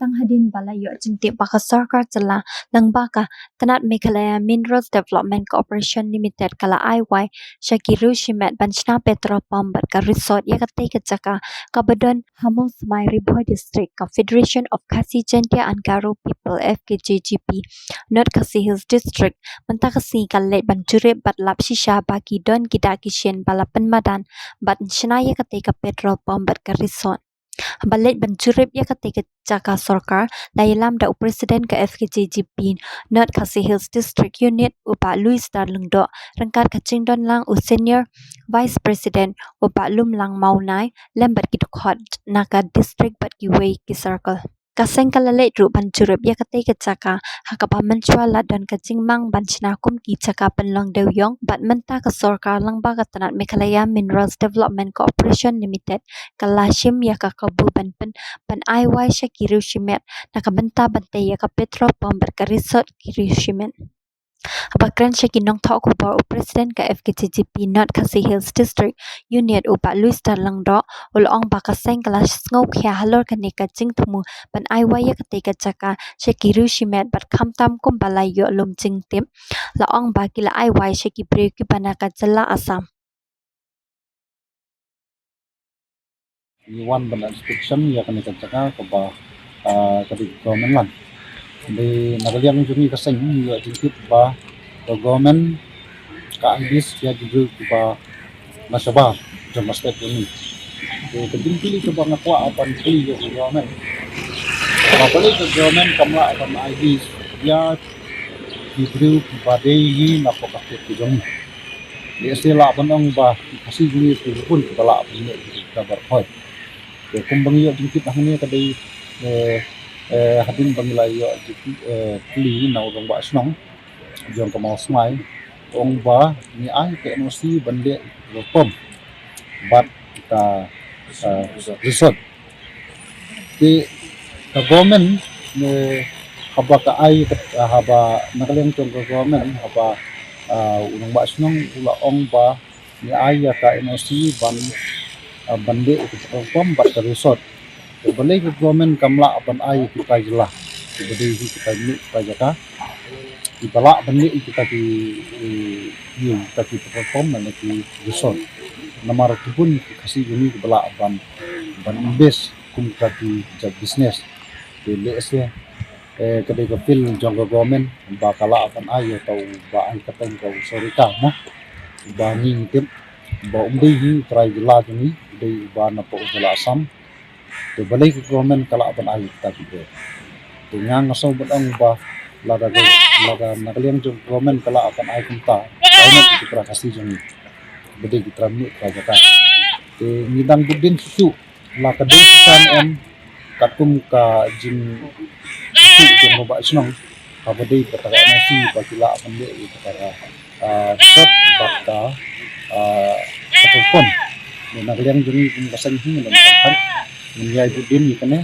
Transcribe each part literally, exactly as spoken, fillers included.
Tang hadien ba la ïoh jingtip ba ka sorkar jylla lyngba ka tnat Meghalaya Minerals Development Corporation Limited ka la ai wai sha ki riew shimet ban shna petrol pump bad ka resort ïa katei ka jaka kaba don ha Mawsmai, Ri Bhoi District, ka Federation of Khasi Jaintia and Garo People, F K J G P, North Khasi Hills District. Mynta ka sngi ka leit ban jurip bad lap shisha ba ki don ki dak ki shin ba la pynmadan ban shna ïa katei ka petrol pump bad ka resort. Haba leit ban jurip ïa katei ka jaka sorkar, la ïalam da u President ka F K J G P North Khasi Hills District Unit, u Bah Louis Dar Lyngdoh, ryngkat ka jingdon lang u Senior Vice President, u Bah Lumlang Mawnai, lem bad ki dkhot na ka district bad kiwei ki circle. Ka seng ka la leit ruh ban jurip ïa katei ka jaka, ha kaba mynshuwa la don ka jingmang ban shna kum ki jaka pynlong dewïong, bad mynta ka sorkar lyngba ka tnat Meghalaya Minerals Development Corporation Limited ka la shim ïa ka kabu ban pyn, ban ai wai sha ki riew shimet na ka bynta ban tei ïa ka petrol pump bad ka resort ki riew shimet. Haba kren sha ki nongthoh khubor, u President ka F K J G P North Khasi Hills District Unit, u Bah Louis Dar Lyngdoh, u la ong ba ka seng ka la sngewkhia halor kane ka jingthmu ban ai wai ïa katei ka jaka sha ki riew shimet, bad khamtam kumba la ïoh lum jingtip, la ong ba ki la ai wai sha ki briew kiba na ka jylla Assam. Ngi wan ban inspection ïa kane ka jaka kaba, ah, ka dei ka government land. Hynrei na ka liang jong ngi ka seng ngi ïoh jingtip ba ka government ka ai lease ïa ki briew kiba na shabar jong ka state jong ngi. Te ka jingkylli kaba nga kwah ban kylli ïa ka government, ba balei ka government kam lah ban ai lease ïa ki briew kiba dei hi na poh ka state jong ngi. Lehse lah ban ong ba ki Khasi jong ngi ki bun kiba lah ban leh ki kaba rkhoi. Te kumba ngi ïoh jingtip hangne ka dei, eh, eh, hadien ba ngi la ïoh jingtip, eh, kylli na u rangbah shnong jong ka Mawsmai, ong ba ngi ai ka N O C ban leh petrol pump bad ka, eh, resort. Te ka government ne haba ka ai ka, haba na ka liang jong ka government haba, ah, u rangbah shnong u la ong ba ngi ai ïa ka N O C ban, ah, ban leh ïa ka petrol pump bad ka resort. Te balei ka government kam lah ban ai ïa ki trai jylla kiba dei hi ki trai mihngi ki trai jaka kiba lah ban leh ïa kita ki, eh, ïa kita ki petrol pump lane ki resort. Namar ki bun ki Khasi jong ngi kiba lah ban, ban invest kum kita ki jait business. Te lehse, eh, ka dei ka field jong ka government ba ka lah ban ai ïa uta uba ai kyrteng ka u Sorita mo. Uba ngi tip ba um dei hi u trai jylla jong ngi, u dei uba na poh jylla Assam. Te balei ka government ka lah ban ai ïa kita ki briew. Te nga nga sngew ban ong ba lada ka, lada na ka liang jong government ka lah ban ai kumta, why not ki para Khasi jong ngi ba dei ki trai mihngi ki trai jaka. Te ngi dang bud dien shuh shuh, la ka dei shisha ne em, katkum ka jingïathuh jong u rangbah shnong, haba dei kata ka N O C ba ki lah ban leh ïa kata ka, ah, resort bad ka, ah, petrol pump. Ne na ka liang jong ngi kum ka seng hi ngi dang sngewthuh, ngin ïai bud dien ïa kane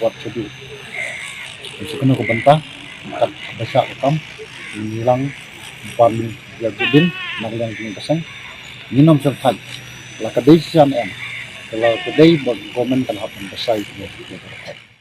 wat shaduh sha kano ka bynta, kat ba shah ka kam, ngin lang ban ïai bud dien na ka liang jong ngi ka seng. Ngin ym shym thait, la ka dei shisha ne em, la ka dei ba government kan hap ban batai ïa kane.